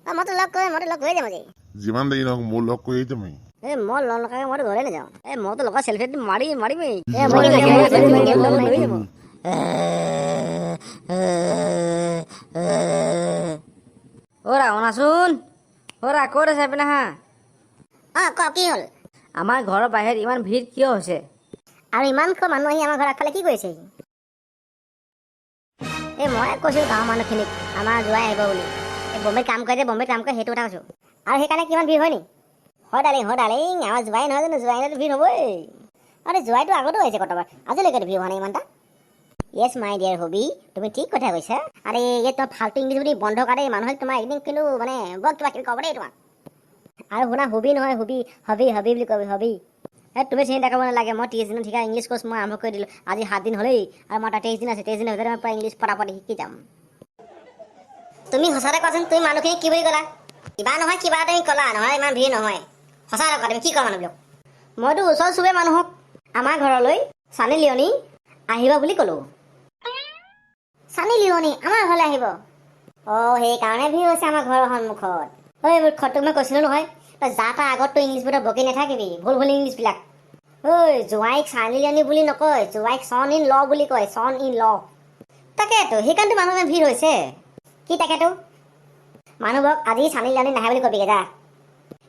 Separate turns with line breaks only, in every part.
অঁ, মইতো লগ কৰিম, মইতো লগ কৰিয়ে যাম আজি।
যিমান দেৰি নহওক, মোৰ লগ কৰিয়ে যামেই।
এই মই লগ নকৰাকৈ মইতো ঘৰলৈ নাযাওঁ। এই মইতো লগত চেলফি মাৰি মাৰিমেই। এই মই যাব।
অ'ৰা, শুনাচোন, অ'ৰা, ক'ত আছে এইপিনে? হা।
অঁ, ক, কি হ'ল?
আমাৰ ঘৰৰ বাহিৰত ইমান ভিৰ কিয় হৈছে?
আৰু ইমানকৈ মানুহ আহি আমাৰ ঘৰৰ আগফালে কি কৰিছে? এই মই কৈছিলোঁ গাঁৱৰ মানুহখিনিক আমাৰ জোঁৱাই আহিব বুলি। এই বম্বেত কাম কৰে যে, বম্বেত কাম কৰে, সেইটো কথা কৈছোঁ। আৰু সেইকাৰণে কিমান ভিৰ হয় নি? হয় ডালিং, হয় ডালিং, আমাৰ জোঁৱাই নহয় জানো? জোঁৱাই আহিলেতো ভিৰ হ'বই। আৰে জোঁৱাইটো আগতো আহিছে কতবাৰ, আজিলৈকে ভিৰ হোৱা নাই ইমান এটা। য়েছ মাই ডিয়াৰ হবি, তুমি ঠিক কথা কৈছা। আৰে এই তোমাৰ ফাল্টু ইংলিছ বুলি বন্ধ কৰা দেই, মানুহে তোমাৰ একদিন কিন্তু মানে বৰ কিবা কিবি ক'ব দেই তোমাক। আৰু শুনা, হুবি নহয়, হুবি, হবি, হবি বুলি কবি, হবি। এই তুমি চিন্তা কৰিব নালাগে, মই 30 দিনত শিকা ইংলিছ কোৰ্চ মই আৰম্ভ কৰি দিলোঁ। আজি 7 দিন হ'লেই আৰু মই 23 দিন আছে, 23 দিনৰ ভিতৰত মই পুৰা ইংলিছ ফটাফট শিকি যাম। তুমি সঁচাতে কোৱাচোন, তুমি মানুহখিনি কি বুলি ক'লা? কিবা নহয় কিবা তুমি ক'লা নহয়, ইমান ভিৰ নহয়। সঁচা কোৱা, তুমি কি কোৱা মানুহবিলাক? মইতো ওচৰ চুবুৰীয়া মানুহক আমাৰ ঘৰলৈ চানি লিয়নি আহিব বুলি ক'লোঁ। চানি লিয়নি আমাৰ ঘৰলৈ আহিব? অঁ, সেইকাৰণে ভিৰ হৈছে আমাৰ ঘৰৰ সন্মুখত। ঐ মূৰ্খ, তোক মই কৈছিলোঁ নহয়, তই যা তাৰ আগত তই ইংলিছ বোৰত বকি নাথাকিবি, ভুল ভুল ইংলিছবিলাক। ঐ, জোঁৱাইক চানি লিয়নি বুলি নকয়, জোঁৱাইক চন ইন ল বুলি কয়, চন ইন ল। তাকেতো, সেইকাৰণেতো মানুহ ইমান ভিৰ হৈছে। কি তাকেতো, মানুহবোৰক আজি চানি লিয়নি নাহে বুলি কবিগে যা।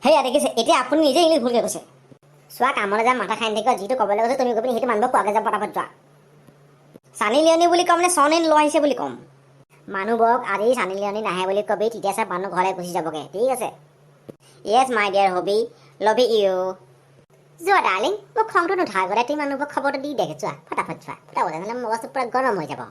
সেয়া দেখিছে, এতিয়া আপুনি নিজে ইংলিছ ভুলকৈ কৈছে। চোৱা, কামলৈ যাম, মাথা খাই নাথাকিবা। যিটো ক'বলৈ গৈছে তুমি গৈ পিনি সেইটো মানুহবোৰক কোৱাগে, যাম, পটাপট যোৱা। চানি লিয়নি বুলি ক'ম নে চন ইন ল আহিছে বুলি ক'ম? মানুহবোৰক আজি চানি লিয়নি নাহে বুলি কবি, তেতিয়া চব মানুহ ঘৰলৈ গুচি যাবগৈ। ঠিক আছে? Yes my dear hubby, love you. যোৱা ডাৰ্লিং, মোক খংটো নুঠা আগতে তুমি মানুহবোৰক খবৰটো দি দে। যোৱা, ফটাফট যোৱা, ফটাফট, নহ'লে মগজটো পূৰা গৰম হৈ যাব।